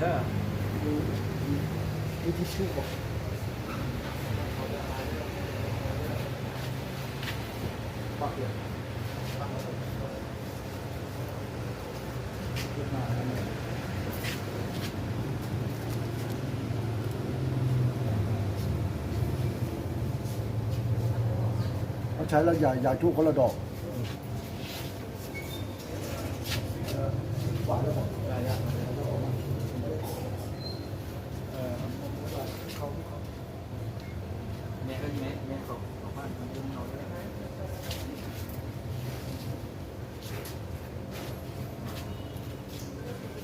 ເອີ ມີ ມີທິດຊູບໍ່? ເອົາໃຊ້ແລ້ວ ຢາ ຢາຈູ້ຄົນລະດອກ.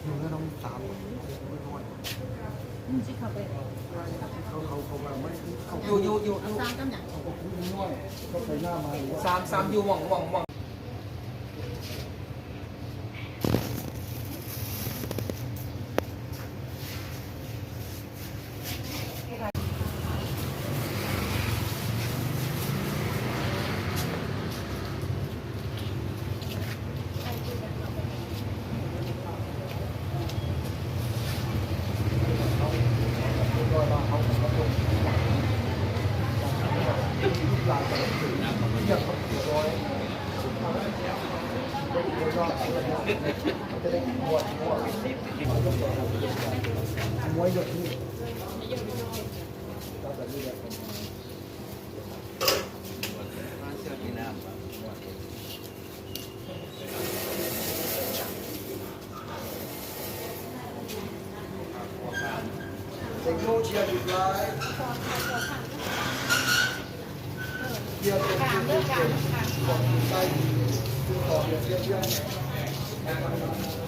ຢູ່ແລ້ວນ້ອງສາວ ອືມ ຊິເຂົ້າໄປ ເຂົາ ເຂົາ ເຂົາວ່າມັນ ເຂົາ ຢູ່ ຢູ່ ຢູ່ ຢູ່ ສາມກັບຫຍັງ? ເຂົາກໍຄຸຍນ້ອຍ ກໍໄປໜ້າມາ ສາມ ສາມ ຢູ່ໝ່ອງ ໝ່ອງ ໝ່ອງ. ກາງເດີ ກາງ ກາງ.